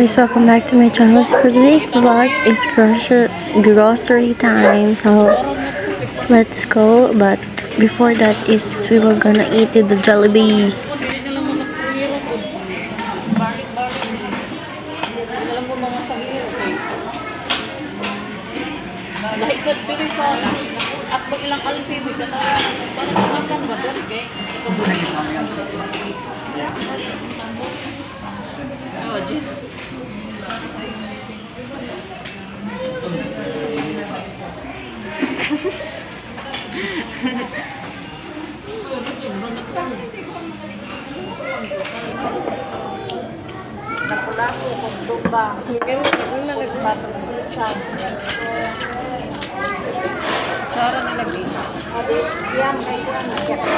Guys, welcome back to my channel. So for today's vlog is grocery time. So let's go. But before that is we were gonna eat at the Jollibee. Hindi na lang mga sahiro ko. Balik-balik. Hindi lang ko mga sahiro kay. Lahi sa diri sa ako ilang alpi bi kana para makan ba diri kay. Oh, Jin. Lapu-lapu, kung tumba. Patang-sulsa. Tsara na lagi. Adi, siyam kay kuan siya ka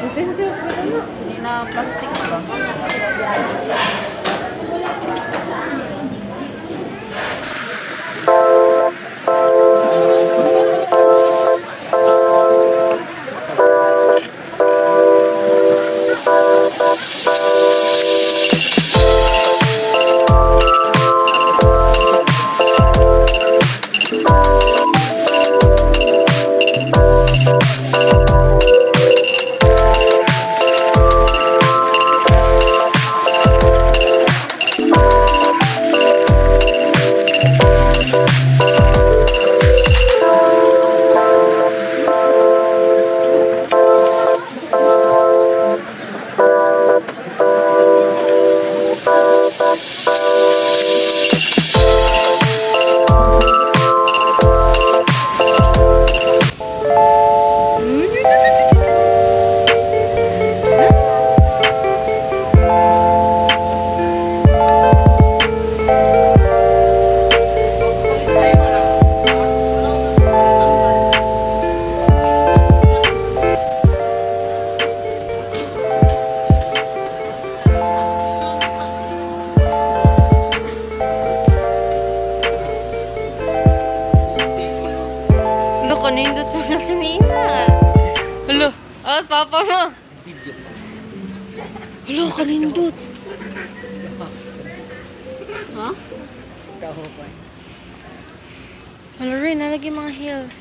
Utensils ba ito na? Hindi na plastic ba? Lo, kanindot siya na si Nina. Hello. Oh, papa mo. Hello, kanindot. Ha? Hello rin, nalagay mga heels.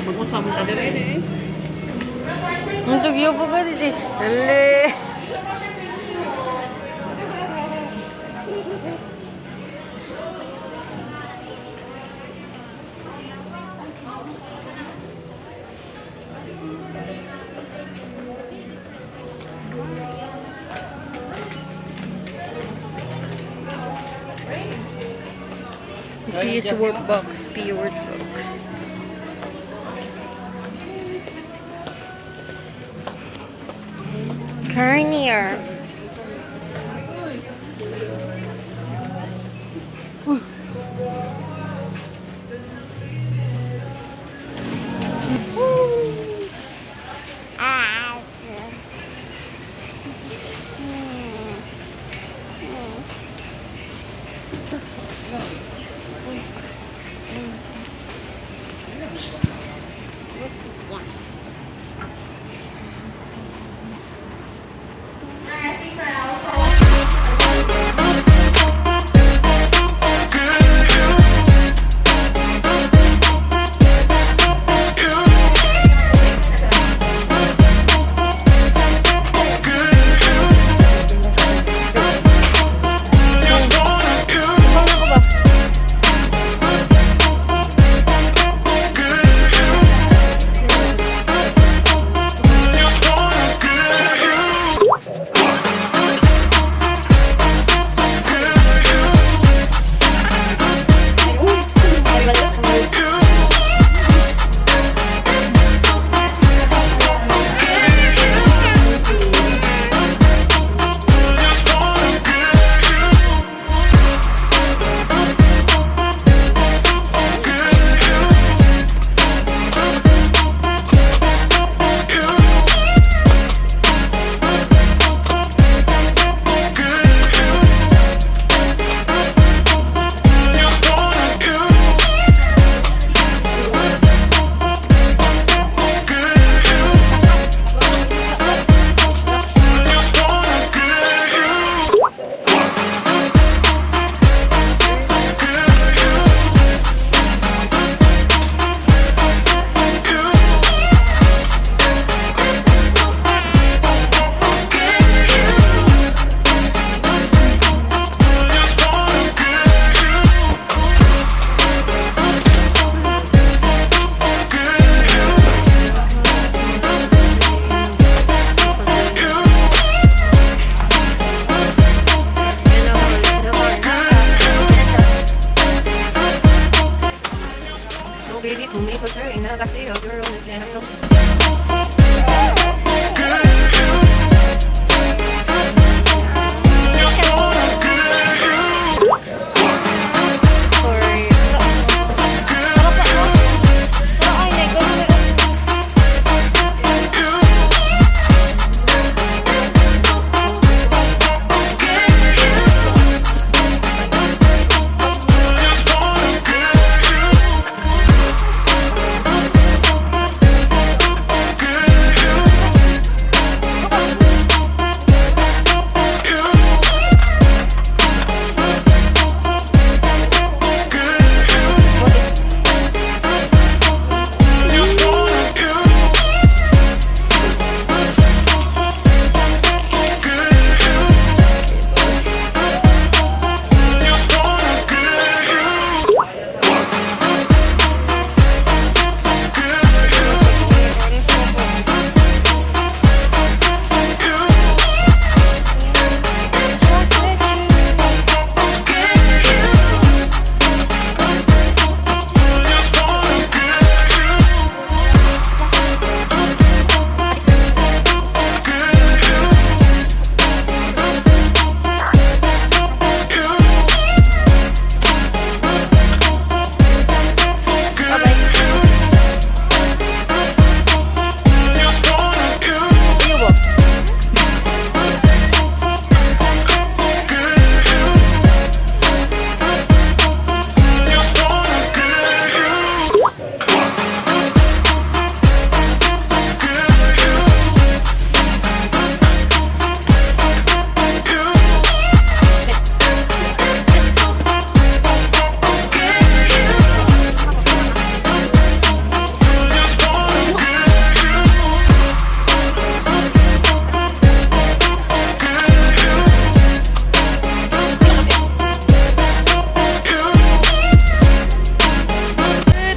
Mag-usap ta dire eh. Ang tugyo po ko dito. Hello. P is workbox. P workbox. Garnier.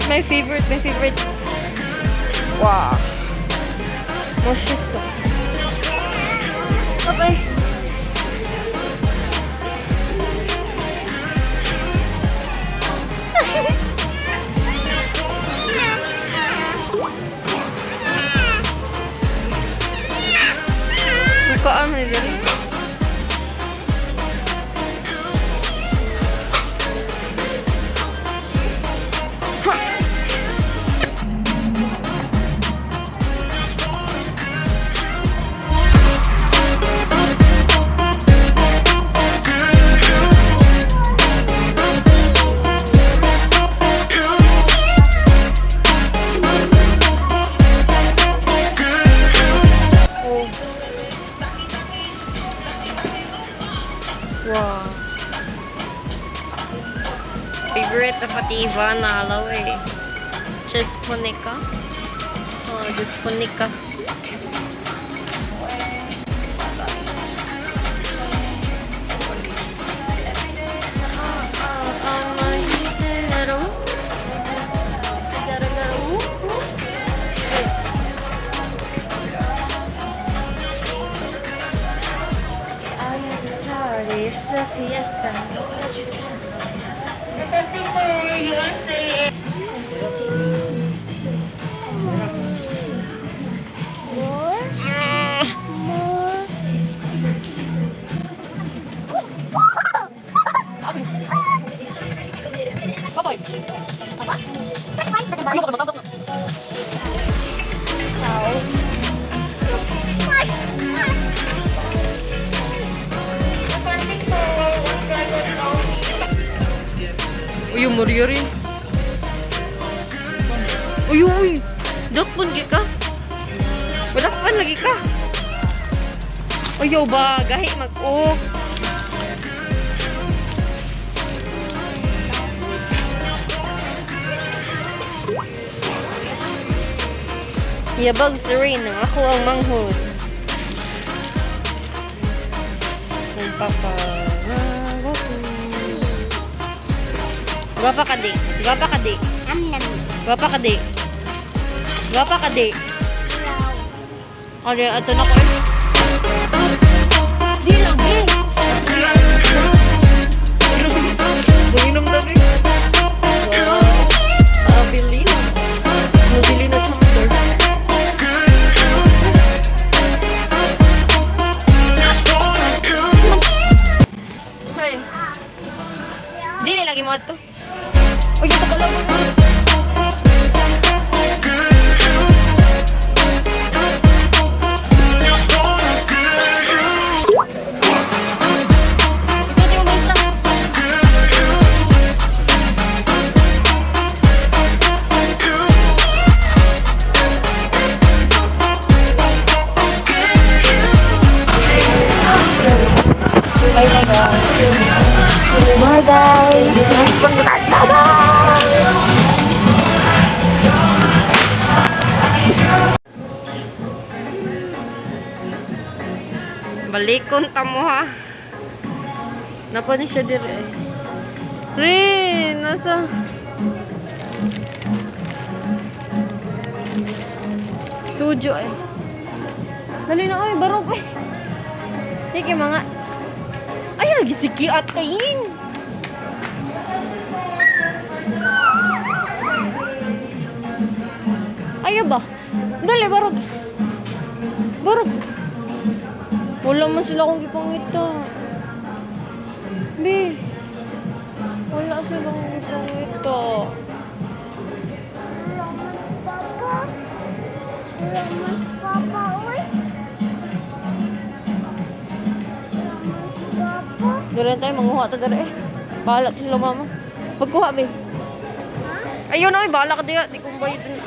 My favorite, my favorite. Wow. 멋있어. Bye-bye. Bukaan mo diri. Oh. Wow. Favorite na pati Ivana, alaw eh. Just punika. Oh, just punika. It's a fiesta. Uy, Maria rin. Uy, uy! Dakpon gi ka? Dakpon lagi ka? Uy, ba, gahi mag-o. Yabag si Rain ang ako ang manghod. Ang papa. Gwapa ka di. Gwapa ka di. Gwapa ka di. Gwapa ka di. Ari, ato na ko eh. Di lagi. Manginom lagi. Wow. Abilino. Balikon ta mo ha. Napa ni siya dire eh. Rin, nasa. Sujo eh. Dali na oy, barog eh. Hiki mga. Ay, lagi si Atayin. Ayaw ba? Dali, barog. Barog. Wala man sila akong gipangita. Bi. Wala sila akong gipangita. Wala man si Papa. Wala man si Papa, uy. Wala man si Papa. Dere tayo, manguha ta dere eh. Bahala to sila mama. Pagkuha, be. Ha? Ayun, oy, bahala ka diya. Di kumbay dun.